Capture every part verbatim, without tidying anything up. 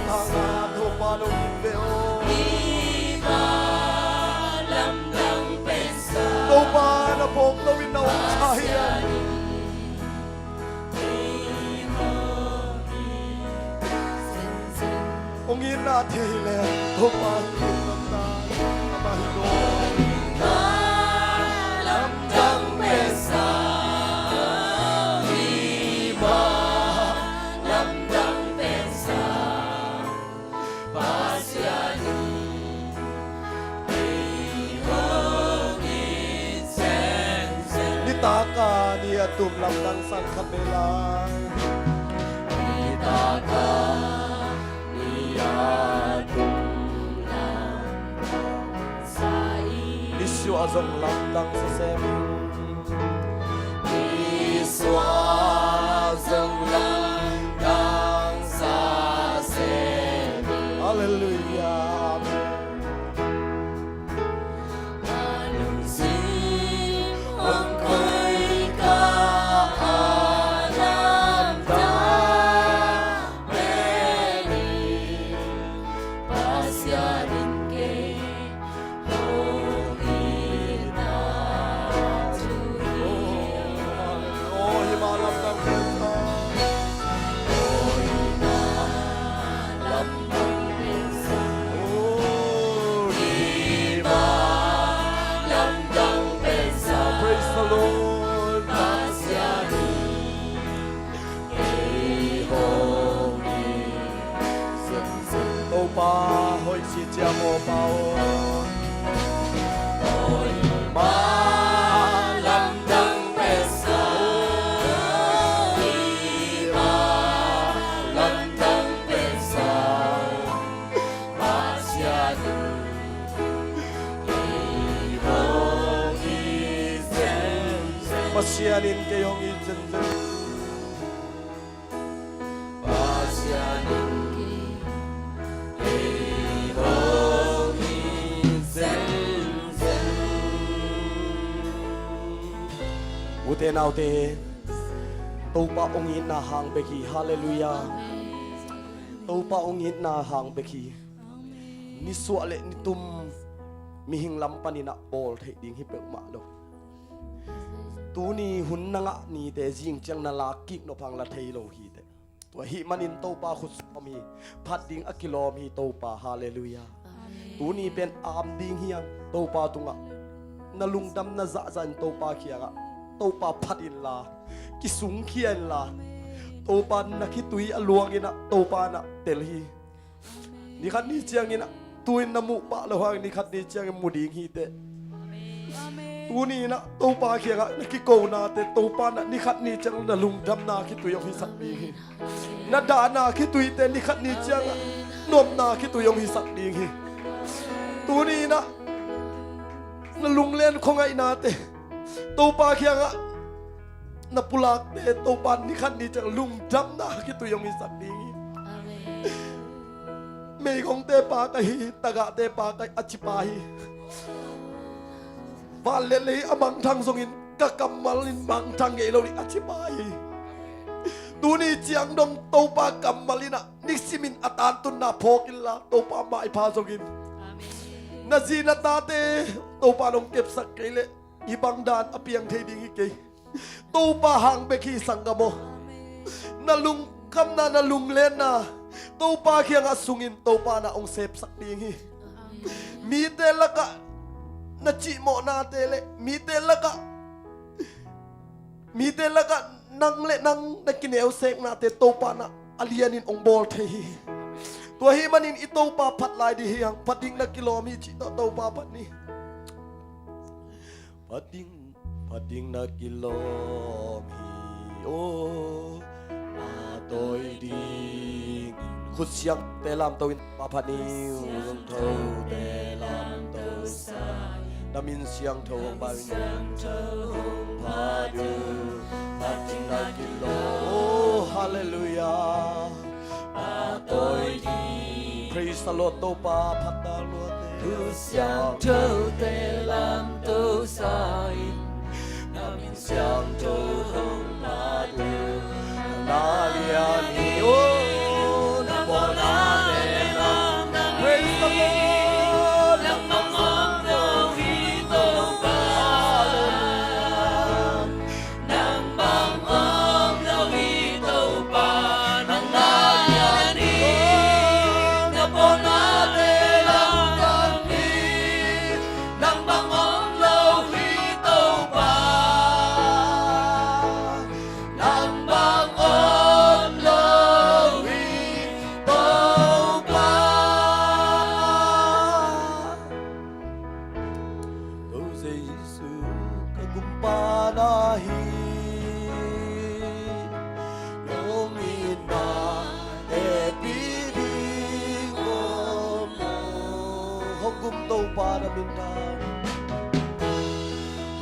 Tanga Topa nong in ve aw. Topa na phawk lo in na hong kha hi a. Hong itna thei le Topa hong itna amah hi lo. Lamdang pensa, i mah lamdang pensa. Pasian in ei hong it semsem. Nitaka ni a tum lamdang sang khat ve lai. Nitaka ni a tum lamdang sang. Isua zong lamdang sa sem. Isua zong lamdang sa sem. Halleluiah. Amen. A lungsim hong koih ka a lamdang pen hi. Pasian in kei hong itna thu hi. Oh, hi mah lamdang pensa. Oh, hi mah lamdang pensa. Oh, hi mah lamdang pensa. Praise the Lord. Pasian in ei hong it semsem. Topa hoih ci ciang aw Pa aw. Hoih mah lamdang pensa. Hoih mah lamdang pensa. Pasian in kei hong it semsem. Pasian in kei hong it semsem. Pasian in kei hong it semsem. Ute naute, Topa hong itna hang bek hi. Halleluiah. Topa hong itna hang bek hi. Nisuah le nitum mihing lam panin ah bawl theih ding hi peuhmah lo. Tuni hun na ngah nite zing ciang na lak kik nop hang la thei lo hi teh. Tua ahih manin Topa khut sawm hi. Phat ding a kilawm hi Topa. Halleluiah. Amen. Tuni pen am ding hi hang Topa tungah. Na lungdam na zahzah in Topa kiangah Topa phat inla, kisungkhia inla, Topa na khitui a luang in ah Topa na tel hi. Nikhat ni ciangin ah tu-in na muh pah lo hang nikhat ni ciangin mu ding hi teh. Tuni in ah Topa kiangah na kikonate Topa na nikhat ni ciang na lungdamna khitui hong hisak ding hi. Na dahna khituite nikhat ni ciangah nuamna khitui hong hisak ding hi. Tuni in ah na lunglen khuangaihnate Topa kiangah na pulakte Topa nikhat ni ciang lungdamna khitui hong hisak ding hi. Amen. Meigongte pa ka hi, tagahte pa ka hi, a ci pa hi. Van le lei a mangthang zongin ka kammal in mangthang ngei lo ding a ci pa hi. Tuni ciang dong Topa kammal in ah nisimin a tantunna phawk inla Topa maipha zongin. Amen. Na zi na tate Topa nong kepsak kei leh hih bang dan a piang thei ding hi kei. Topa hang bek hi sanggam aw. Na lungkhamna, na lunglenna Topa kiangah sungin Topa na hong sepsak ding hi. Mite lakah na cihmawhnate le mite lakah, mite lakah nang le nang na kineuseknate Topa na a lianin hong bawl thei hi. Tua ahih manin i Topa phat lai ding hi hang. Phat ding na kilawm hi cih tawh Topa phat ni. Phat ding, phat ding na kilawm hi, aw, a tawi ding. Khut siangthote lamto in Topa phat ni. Siangthote lamto sa in. Na min siangtho hong pha in. Siangtho hong pha in. Phat ding na kilawm. Oh, halleluiah. A tawi ding. Praise the Lord, Topa phat ta luate. Thu siangthote lamto sa in. Na min siangtho hong pha in. Na lian hi, oh, na mawhna te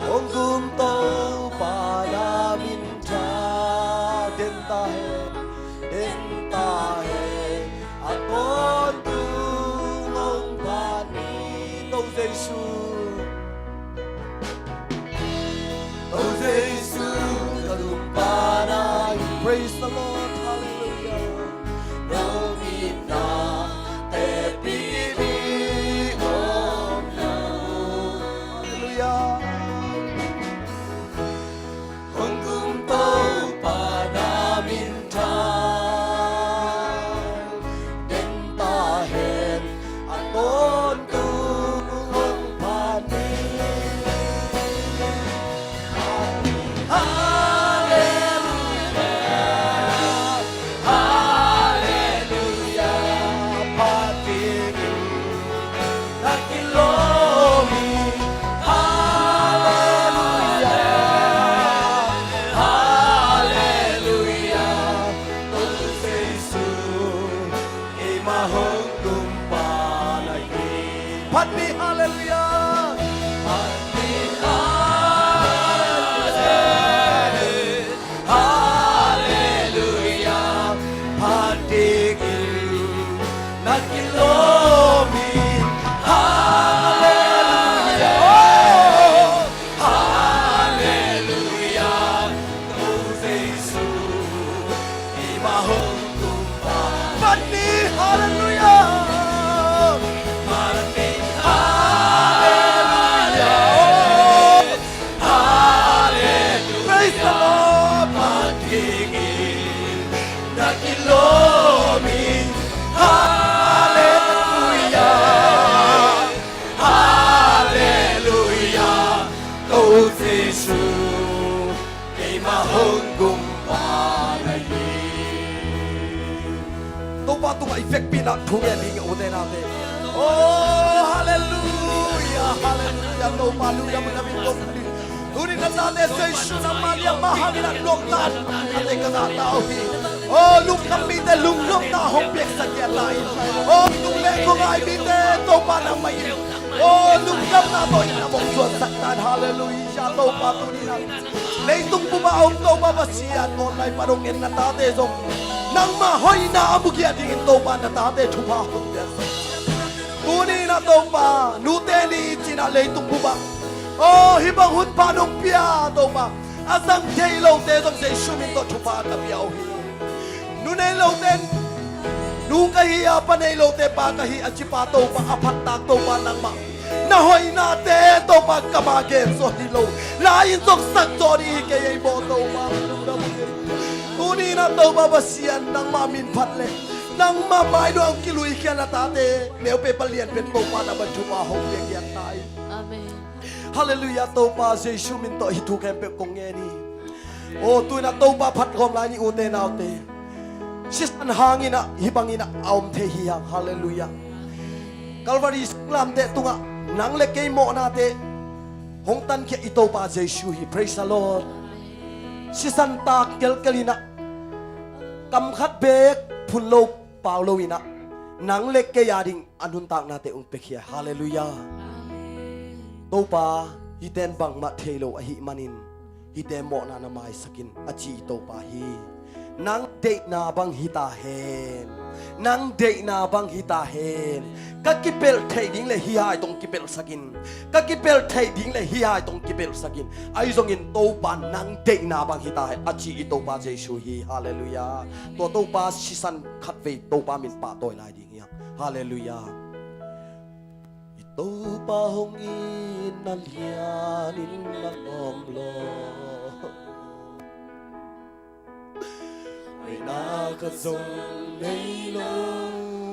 Hong gum Topa na minthan. Den ta hen, den ta hen, a tawntung hong phat ni. To Jesu, to Jesu, ka lungpa na hi. Praise the Lord, hallelujah. No mitna tepih ding om lo. Hallelujah. Hong gum Topa na minthan. Den ta hen, a tawntung hong phat ni. Halleluia, halleluia, phat ding in na kilawm hi. Halleluia, halleluia, To Jesu, keima hong gumpa na hi. Phat ni, halleluia. Phat ni, halleluia. Halleluia, phat dingin na kilawm hi. Halleluia, halleluia, To Jesu, keima hong gumpa. Phat ni, halleluia. Phat ni, halleluia. Halleluia. Praise the Lord. Phat dingin na kilawm hi. Halleluia. Halleluia. To Jesu, keima hong gumpa na hi. Topa tungah i vekpi-in ah thu ngen ding, ute naute. Oh, halleluia, halleluia. Topa lungdam, lungdam in kong ni. Tuni na tate Jesu nangmah lian mah hangin ah nuamna, ate ka ngah ta uh hi. Oh, lungkam mite lungnopna hong piaksak hi a ta in. Oh, tung le khuangai mite Topa nangmah in. Oh, lungdamna tawh in na mong zuansak ta in. Halleluia, Topa tuni na. Leitung bup ah om Topa Pasian, online pan hong en na tate zong nangmah hoihna a mukhia dingin Topa na tate thupha hong pia. Tuni na Topa, nute ni ci-in ah leitung bup ah, oh, hih bang hun pha nong pia Topa, a zang thei lote zong Jesu min tawh thupha ka pia uh hi. Nu nei lote nu ka hi a, pa nei lote pa ka hi a ci pa Topa, a phattak Topa nangmah na hoihnate Topa, kam a gen zaw hi lo, la-in zong sak zaw ding hi kei ei maw Topa. Tuni na Topa Pasian, nangmah min phat le nangmah mainu a hong kiluikhia na tate neu peuh palian pen Topa nangmah thupha hong piakhiat ta in. Amen. Halleluia, Topa Jesu min tawh hih thu khempeuh kong ngen hi. Aw, tu-in ah Topa phat khawm lai ni, ute naute. Sisan hangin ah hih bangin ah a om thei hi hang. Halleluia. Calvary singlamteh tungah nang le kei mawhnate hong tankhia i Topa Jesu hi. Praise the Lord. Sisan tak kelkel in ah kam khat beek phun lo pau lo in ah nang le kei a ding a nuntaknate hong piakhia. Halleluia. Topa, hihte in bangmah thei lo ahih manin hihte mawhna na maisak in, a ci i Topa hi. Nang deihna bang hi ta hen. Nang deihna bang hi ta hen. Ka kipelh theih ding le hih hai tawh hong kipelhsak in. Ka kipelh theih ding le hih hai tawh hong kipelhsak in. Ahi zongin Topa, nang deihna bang hi ta hen, a ci i Topa Jesu hi. Halleluia. Tua Topa sisan khatvei Topa min pahtawi lai ding hi hang. Halleluia. I Topa hong it na lianin na lawm lo. Hoihna khat zong nei lo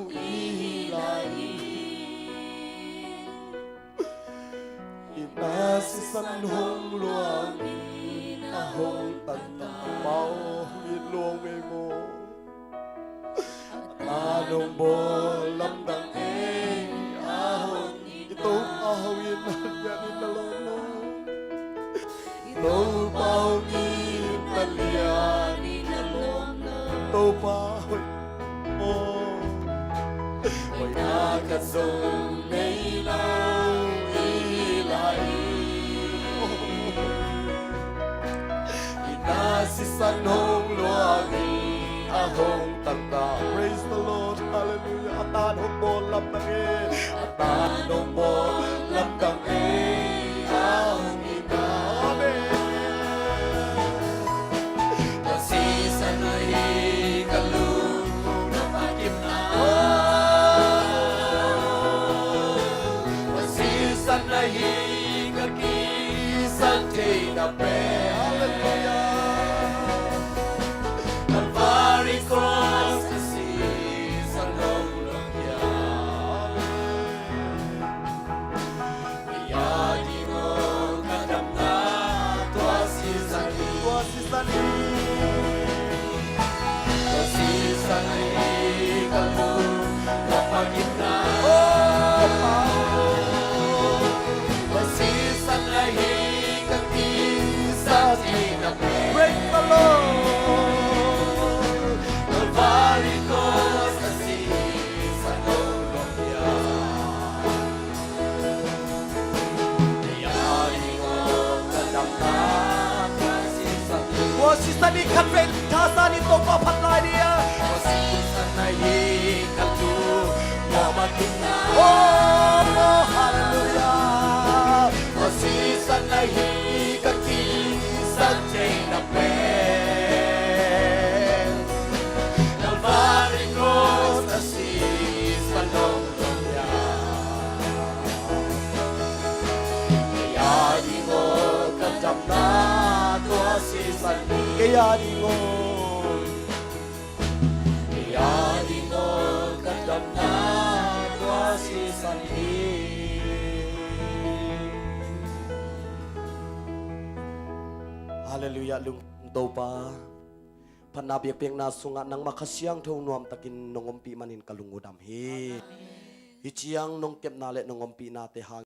i hi lai hi. Itna sisan hong luang in a hong tantan pau hong it luang ei maw. A nong bawl lamdang ei a hong i Topa hong it na lianin na lawm lo. I Topa hong it na lianin na lawm lo. Topa hoih maw. Hoihna khat zong nei lo. San hong luang hi, a hong tangka. Praise the Lord. Hallelujah. A tan hong bawl lamdang e. A tan hong bawl lamdang e. A hong ina. Amen. Pasisan ahi ka lungdam a kimna. Pasisan ahi ka kisat theihna pen. Hallelujah. Calvary Cross a sisan lo lo ya. Ya ding aw ka damna tua sisan hi. Tua sisan hi. Tua sisan hi ka lungdam a kimna. Oh, Pasisan ahi ka kisat theihna pen. Praise the Lord. Calvary Cross a sisan lo lo ya. Tua sisan hi khat vei thasan in Topa phat lai ni a. Tua sisan ahi ka lungdam a kimna. Oh, hallelujah. Tua sisan ahi ka kisat theihna pen. Calvary Cross a sisan lo lo ya. Kei a ding aw ka damna tua sisan hi. Kei a ding aw. Kei a ding aw ka damna tua sisan hi. Hallelujah, lungdam Topa. Phatna biakpiakna sungah nangmah Kha Siangtho nuamtakin nong ompih manin ka lung uh dam hi. Amen. Hih ciang nong kepna le nong ompihnate hang